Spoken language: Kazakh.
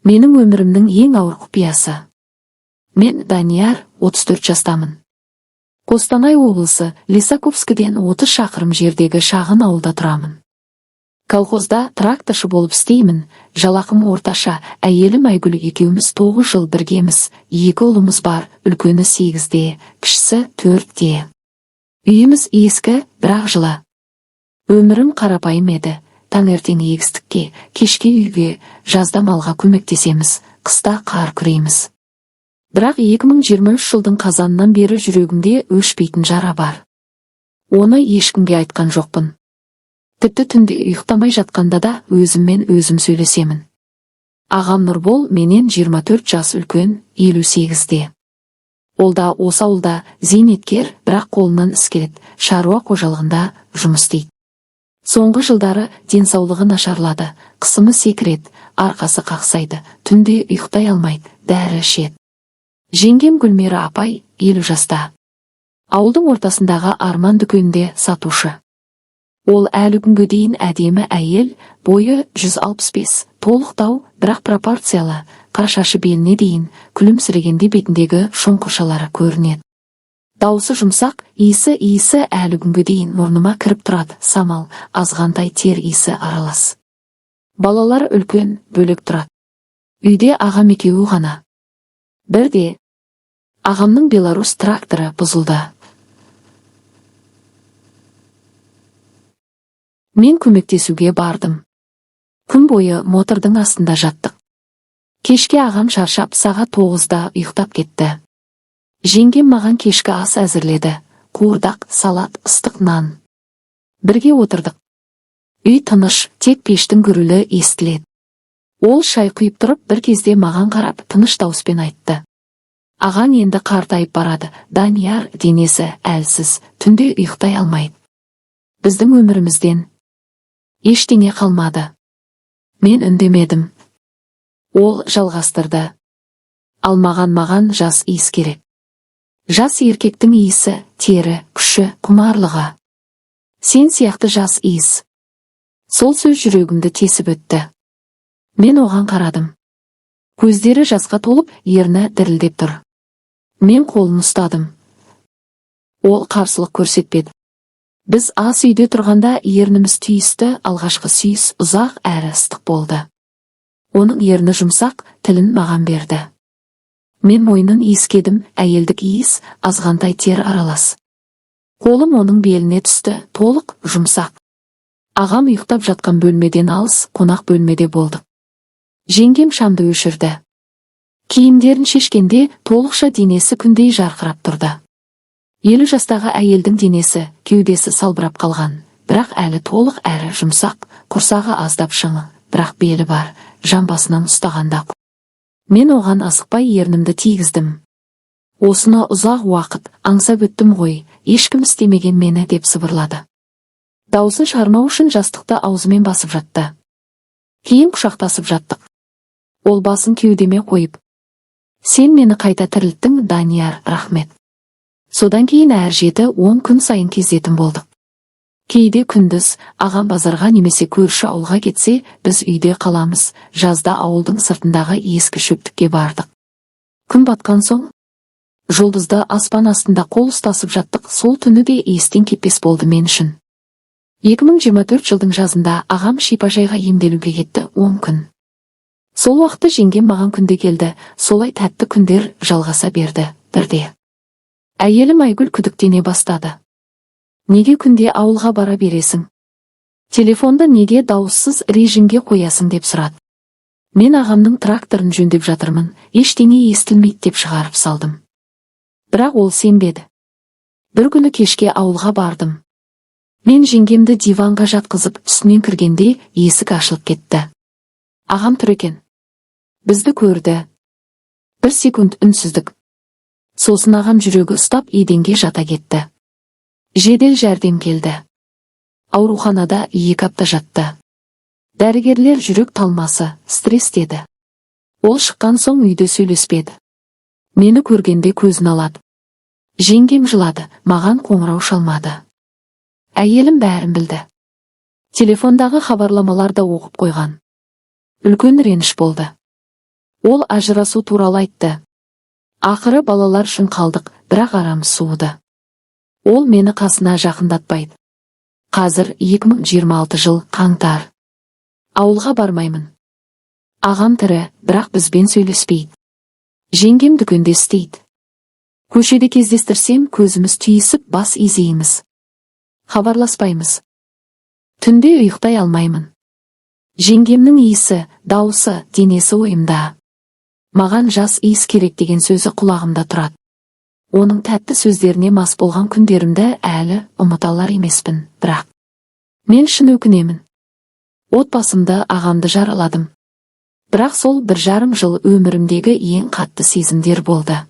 Менің өмірімнің ең ауыр құпиясы. Мен Данияр, 34 жастамын. Қостанай облысы, Лисаковскіден 30 шақырым жердегі шағын ауылда тұрамын. Колхозда тракторшы болып істеймін, жалақым орташа, әйелім Айгүл екеуміз 9 жыл біргеміз, екі ұлымыз бар, үлкені 8-де, кішісі 4-те. Үйіміз ескі, бірақ жылы. Өмірім қарапайым еді. Таңертең егістікке, кешке үйге, жазда малға көмектесеміз, қыста қар күрейміз. Бірақ 2023 жылдың қазанынан бері жүрегімде өшпейтін жара бар. Оны ешкімге айтқан жоқпын. Тіпті түнде ұйықтамай жатқанда да өзіммен өзім сөйлесемін. Ағам Нұрбол менен 24 жас үлкен, 58-де. Ол да осы ауылда зейнеткер, бірақ қолынан іс келеді, шаруа қожалығында жұмыс істейді. Соңғы жылдары денсаулығы нашарлады, қысымы секіреді, арқасы қақсайды, түнде ұйықтай алмайды, дәрі ішеді. Жеңгем Гүлмира апай 50 жаста. Ауылдың ортасындағы Арман дүкенінде сатушы. Ол әлі күнге дейін әдемі әйел, бойы 165, толықтау, бірақ пропорциялы, қара шашы беліне дейін, күлімсірегенде бетіндегі шұңқыршалары көрінеді. Даусы жұмсақ, иісі әлі күнге дейін мұрныма кіріп тұрады, самал, азғантай тер иісі аралас. Балалар үлкен, бөлек тұрады. Үйде ағам екеуі ғана. Бірде ағамның Беларусь тракторы бұзылды. Мен көмектесуге бардым. Күн бойы мотордың астында жаттық. Кешке ағам шаршап сағат 9-да ұйықтап кетті. Жеңгем маған кешкі ас әзірледі. Қуырдақ, салат, ыстық нан. Бірге отырдық. Үй тыныш, тек пештің гүрілі естіледі. Ол шай құйып тұрып, бір кезде маған қарап, тыныш дауыспен айтты. Ағаң енді қартайып барады, Данияр, денесі әлсіз, түнде ұйықтай алмайды. Біздің өмірімізден ештеңе қалмады. Мен үндемедім. Ол жалғастырды. Ал маған жас иіс керек. Жас еркектің иісі, тері, күші, құмарлығы. Сен сияқты жас иіс. Сол сөз жүрегімді тесіп өтті. Мен оған қарадым. Көздері жасқа толып, ерні дірілдеп тұр. Мен қолын ұстадым. Ол қарсылық көрсетпеді. Біз ас үйде тұрғанда ерніміз түйісті, алғашқы сүйіс ұзақ әрі ыстық болды. Оның ерні жұмсақ, тілін маған берді. Мен мойнын иіскедім, әйелдік иіс, азғантай тер аралас. Қолым оның беліне түсті, толық, жұмсақ. Ағам ұйықтап жатқан бөлмеден алыс, қонақ бөлмеде болдық. Жеңгем шамды өшірді. Киімдерін шешкенде толықша денесі күндей жарқырап тұрды. 50 жастағы әйелдің денесі, кеудесі салбырап қалған, бірақ әлі толық әрі жұмсақ, құрсағы аздап шыңы, бірақ белі бар, жамбасынан ұстағанда. Мен оған асықпай ернімді тигіздім. Осыны ұзақ уақыт аңсап өттім ғой, ешкім істемеген мені, деп сыбырлады. Даусын шығармау үшін жастықты аузымен басып жатты. Кейін құшақтасып жаттық. Ол басын кеудеме қойып, сен мені қайта тірілттің, Данияр, рахмет. Содан кейін әр 7-10 күн сайын кездесетін болдық. Кейде күндіз ағам базарға немесе көрші ауылға кетсе, біз үйде қаламыз. Жазда ауылдың сыртындағы ескі шөптікке бардық. Күн батқан соң жұлдызды аспан астында қол ұстасып жаттық, сол түні де естен кетпес болды мен үшін. 2024 жылдың жазында ағам шипажайға емделуге кетті 10 күн. Сол уақытта жеңгем маған күнде келді, солай тәтті күндер жалғаса берді. Бірде әйелім Айгүл күдіктене бастады. Неге күнде ауылға бара бересің? Телефонды неге дауыссыз режимге қоясың, деп сұрады. Мен ағамның тракторын жөндеп жатырмын, ештеңе естілмейді деп шығарып салдым. Бірақ ол сенбеді. Бір күні кешке ауылға бардым. Мен жеңгемді диванға жатқызып, түсінен кіргенде есік ашылып кетті. Ағам тұр екен. Бізді көрді. Бір секунд үнсіздік. Сосын ағам жүрегі ұстап еденге жата кетті. Жедел жәрдем келді. Ауруханада 2 апта жатты. Дәрігерлер жүрек талмасы, стресс деді. Ол шыққан соң үйде сөйлеспеді. Мені көргенде көзін алады. Жеңгем жылады, маған қоңырау шалмады. Әйелім бәрін білді. Телефондағы хабарламаларды оқып қойған. Үлкен реніш болды. Ол ажырасу туралы айтты. Ақыры балалар үшін қалдық, бірақ арамыз суыды. Ол мені қасына жақындатпайды. Қазір 2026 жыл, қаңтар. Ауылға бармаймын. Ағам тірі, бірақ бізбен сөйлеспейді. Жеңгем дүкенде істейді. Көшеде кездестірсем, көзіміз түйісіп, бас изейміз. Хабарласпаймыз. Түнде ұйықтай алмаймын. Жеңгемнің иісі, дауысы, денесі ойымда. Маған жас иіс керек деген сөзі құлағымда тұрады. Оның тәтті сөздеріне мас болған күндерімді әлі ұмыта алар емеспін, бірақ. Мен шын өкінемін. Отбасымды, ағамды жараладым. Бірақ сол 1,5 жыл өмірімдегі ең қатты сезімдер болды.